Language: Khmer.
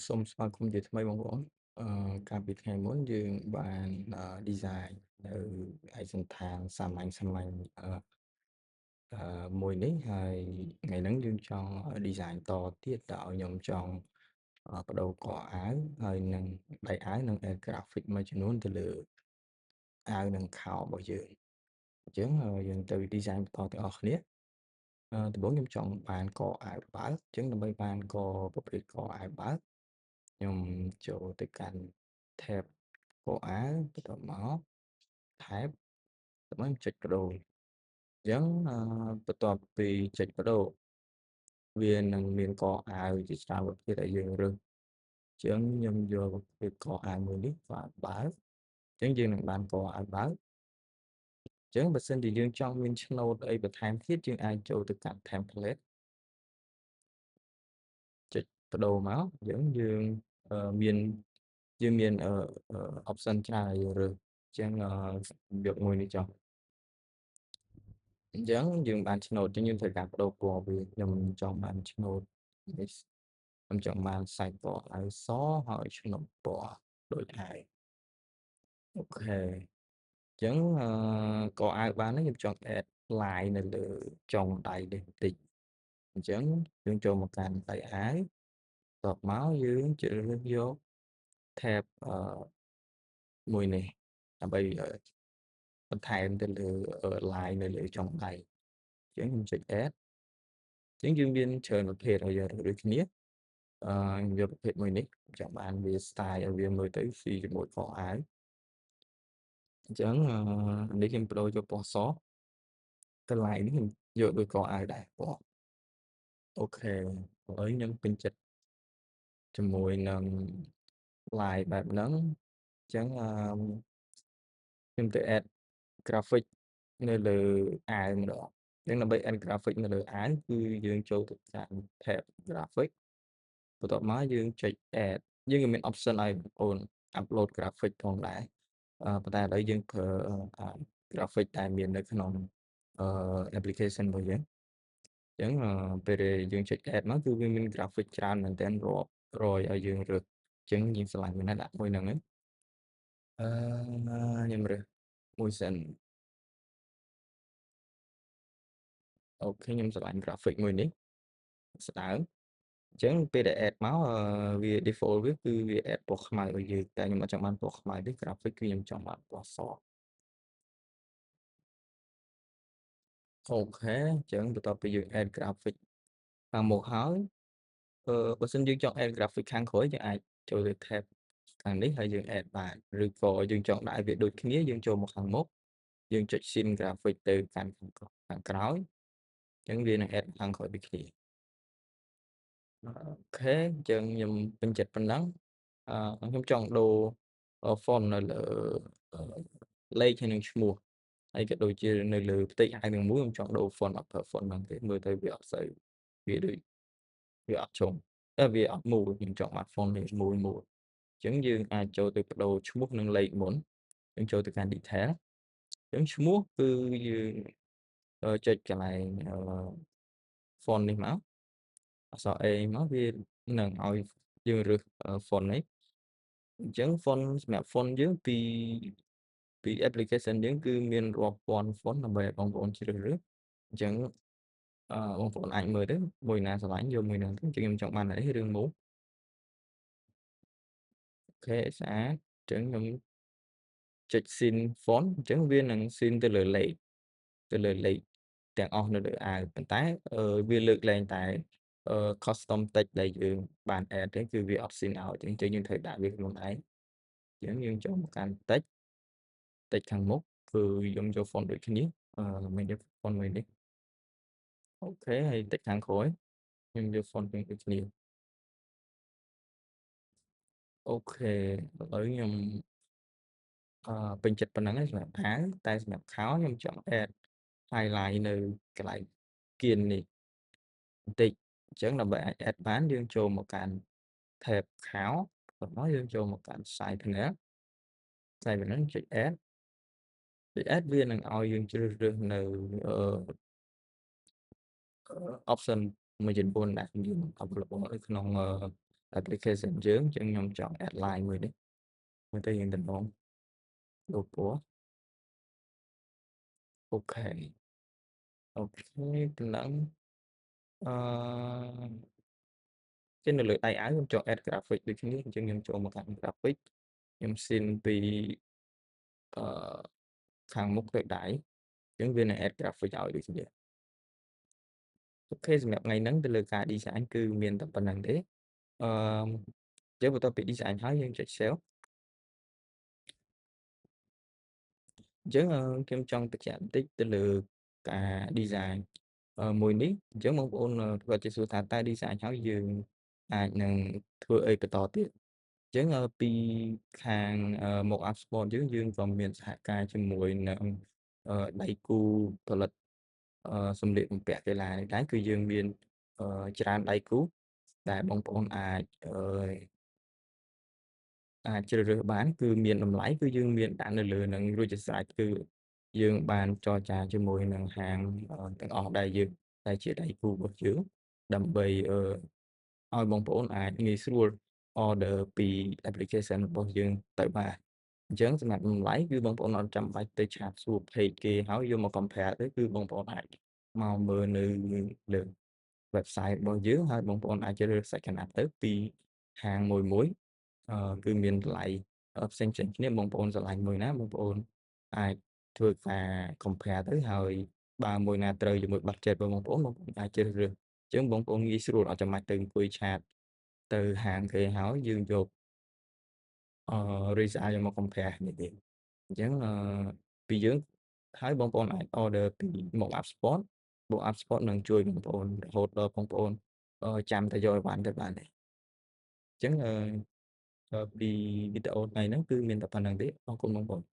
សូមស្វាគមន៍ជាថ្មីបងប្អូនកាលពីថ្ងៃមុនយើងបាន design នៅឯកសណ្ឋានសាមញ្ញៗអឺអឺមួយនេះហើយថ្ងៃហ្នឹងយើងចង់ design តទៀតដោយខ្ញុំចង់ប្ដូរកអាវហើយនឹងដៃអាវនិង add graphic មួយចំនួនទៅលើអាវនិងខោរបស់យើងអញ្ចឹងយើងទៅ design បន្តទាំងអស់គ្នាដំបូងខ្ញុំចង់បានកអាវបើកអញ្ចឹងដើម្បីបានកប្រភេទកអាវបើកខ្ញុំចូលទៅកាន់ tab កអាវបន្ទាប់មក tab បន្ទាប់មកខ្ញុំចុចប្ដូរអញ្ចឹងបន្ទាប់ពីចុចប្ដូរវានឹងមានកអាវជាច្រើនប្រភេទឲ្យយើងរើសអញ្ចឹងខ្ញុំយកប្រភេទកអាវមួយនេះកអាវបើកអញ្ចឹងយើងនឹងបានកអាវបើកអញ្ចឹងបើសិនជាយើងចង់មានឆ្នូតអីបន្ថែមទៀតយើងអាចចូលទៅកាន់ template ចុចប្ដូរមកអញ្ចឹងយើងមានយើងមាន option ច្រើនឲ្យយើងរើសអញ្ចឹងយកមួយនេះចុះអញ្ចឹងយើងបានឆ្នូតអញ្ចឹងយើងត្រូវការប្ដូរពណ៌វាខ្ញុំចង់បានឆ្នូតនេះខ្ញុំចង់បានសាច់ពណ៌អាវសហើយឆ្នូតពណ៌ដូចអាវ OK អញ្ចឹងកអាវបានហើយខ្ញុំចង់ add line នៅលើចុងដៃនេះបន្តិចអញ្ចឹងយើងចូលមកកាន់ដៃអាវបន្ទាប់មកយើងជ្រើសរើសយក tab មួយនេះដើម្បីបន្ថែមទៅលើ line នៅលើចុងដៃអញ្ចឹងខ្ញុំចុច add អញ្ចឹងយើងមានច្រើនប្រភេទឲ្យយើងរើសដូចគ្នាខ្ញុំយកប្រភេទមួយនេះចង់បានវា style ឲ្យវាមើលទៅស៊ីជាមួយកអាវអញ្ចឹងនេះខ្ញុំប្ដូរយកពណ៌សកន្លែងនេះខ្ញុំយកដូចកអាវដែរពណ៌ OK ឥឡូវខ្ញុំពេញចិត្តជាមួយនឹង line បែបហ្នឹងអញ្ចឹងខ្ញុំទៅ add graphic នៅលើអាវម្ដងអញ្ចឹងដើម្បី add graphic នៅលើអាវគឺយើងចូលទៅកាន់ tab graphic បន្ទាប់មកយើងចុច add យើងក៏មាន option ឲ្យបងប្អូន upload graphic ផងដែរប៉ុន្តែឥឡូវយើងប្រើ graphic ដែលមាននៅក្នុងapplication របស់យើងអញ្ចឹងពេលដែលយើងចុច add មកគឺវាមាន graphic ច្រើនមែនទែនរាប់រយឲ្យយើងរើសអញ្ចឹងយើងស្រឡាញ់មួយណាដាក់មួយហ្នឹងទៅខ្ញុំរើសមួយសិន OK ខ្ញុំស្រឡាញ់ graphic មួយនេះស្ដើងអញ្ចឹងពេលដែល add មកវា default វាគឺវា add ពណ៌ខ្មៅឲ្យយើងតែខ្ញុំអត់ចង់បានពណ៌ខ្មៅទេ graphic គឺខ្ញុំចង់បានពណ៌ស OK អញ្ចឹងបន្ទាប់ពីយើង add graphic ខាងមុខហើយបើសិនយើងចង់ add graphic ខាងក្រោយយើងអាចចូលទៅ tab ខាងនេះហើយយើង add បានឬក៏យើងចង់ដាក់ឲ្យវាដូចគ្នាយើងចូលមកខាងមុខយើងចុច sync graphic ទៅកាន់ខាងក្រោយអញ្ចឹងវានឹង add ខាងក្រោយដូចគ្នា OK អញ្ចឹងខ្ញុំពេញចិត្តប៉ុណ្ណឹងខ្ញុំចង់ដូរ font នៅលើលេខហើយនិងឈ្មោះហើយក៏ដូចជានៅលើផ្ទៃអាវទាំងមូលខ្ញុំចង់ដូរ font អត់ប្រើ font ហ្នឹងទេមើលទៅវាអត់សូវវាដូចវាអត់ជុំតែវាអត់មូលខ្ញុំចង់បាន font នេះមូលមូលអញ្ចឹងយើងអាចចូលទៅប្ដូរឈ្មោះនិងលេខមុនយើងចូលទៅកាន់ detail អញ្ចឹងឈ្មោះគឺយើងចុចកន្លែង font នេះមកអក្សរ A មកវានឹងឲ្យយើងរើស font នេះអញ្ចឹង font សម្រាប់ font យើងពី application យើងគឺមានរាប់ពាន់ font ដើម្បីឲ្យបងប្អូនជ្រើសរើសអញ្ចឹងបងប្អូនអាចមើលទៅមួយណាស្រឡាញ់យកមួយហ្នឹងទៅអញ្ចឹងខ្ញុំចង់បានអីរឿងមូល OK ស្អាតអញ្ចឹងខ្ញុំចុច sync font អញ្ចឹងវានឹង sync ទៅលើលេខទៅលើលេខទាំងអស់នៅលើអាវប៉ុន្តែវាលើកលែងតែ custom text ដែលយើងបាន add ទេគឺវាអត់ sync ឲ្យទេអញ្ចឹងយើងត្រូវដាក់វាខ្លួនឯងអញ្ចឹងយើងចូលមកកាន់ text text ខាងមុខគឺខ្ញុំយក font ដូចគ្នាមិនយក font មួយនេះ OK ហើយ text ខាងក្រោយខ្ញុំយក font ដូចគ្នា OK ឥឡូវខ្ញុំពេញចិត្តប៉ុណ្ណឹងហើយសម្រាប់អាវតែសម្រាប់ខោខ្ញុំចង់ add highlight នៅកន្លែងគៀននេះបន្តិចអញ្ចឹងដើម្បីអាច add បានយើងចូលមកកាន់ tab ខោបន្ទាប់មកយើងចូលមកកាន់ side panel side panel ចុច add ចុច add វានឹងឲ្យយើងជ្រើសរើសនៅoption មួយចំនួនដែលមាន available នៅក្នុង application យើងអញ្ចឹងខ្ញុំចង់ add line មួយនេះមើលទៅយើងតំណងដូរពណ៌ OK OK តំណឹងអឺចឹងនៅលើដៃអាវខ្ញុំចង់ add graphic ដូចគ្នាអញ្ចឹងខ្ញុំចូលមកកាន់ graphic ខ្ញុំ scene ពីអឺខាងមុខទៅដៃអញ្ចឹងវានឹង add graphic ឲ្យដូចគ្នា OK សម្រាប់ថ្ងៃហ្នឹងទៅលើការ design គឺមានតែប៉ុណ្្នឹងទេអឺយើងបន្ទាប់ពី design ហើយយើងចុច save អញ្ចឹងខ្ញុំចង់បញ្ជាក់បន្តិចទៅលើការ design មួយនេះអញ្ចឹងបងប្អូនគាត់ជាសួរថាតើ design ហើយយើងអាចនឹងធ្វើអីបន្តទៀតអញ្ចឹងពីខាង Mockup Sport យើងយើងក៏មានសហការជាមួយនឹងដៃគូផលិតសម្លៀកបំពាក់កីឡានេះដែរគឺយើងមានច្រើនដៃគូដែលបងប្អូនអាចអាចជ្រើសរើសបានគឺមានតម្លៃគឺយើងមានដាក់នៅលើនឹងរួចជាស្រេចគឺយើងបានចរចាជាមួយនឹងហាងទាំងអស់ដែលយើងដែលជាដៃគូរបស់យើងដើម្បីឲ្យបងប្អូនអាចងាយស្រួល order ពី application របស់យើងទៅបានអញ្ចឹងសម្រាប់តម្លៃគឺបងប្អូនអត់ចាំបាច់ទៅchat សួរ page គេហើយយកមក compare ទេគឺបងប្អូនអាចមកមើលនៅលើ website របស់យើងហើយបងប្អូនអាចជ្រើសរើសសាច់ក្រណាត់ទៅពីហាងមួយមួយគឺមានតម្លៃផ្សេងៗគ្នាបងប្អូនស្រឡាញ់មួយណាបងប្អូនអាចធ្វើការ compare ទៅហើយបើមួយណាត្រូវជាមួយ budget របស់បងប្អូនបងប្អូនអាចជ្រើសរើសអញ្ចឹងបងប្អូនងាយស្រួលអត់ចាំបាច់ទៅអង្គុយ chat ទៅហាងគេហើយយើងយកresult យកមក compare គ្នាទេអញ្ចឹងពីយើងហើយបងប្អូនអាច order ពី Mockup Sport Mockup Sport នឹងជួយបងប្អូនរហូតដល់បងប្អូនចាំតែយកអីវ៉ាន់ទៅបានទេអញ្ចឹងពីវីដេអូថ្ងៃហ្នឹងគឺមានតែប៉ុណ្្នឹងទេអរគុណបងប្អូន។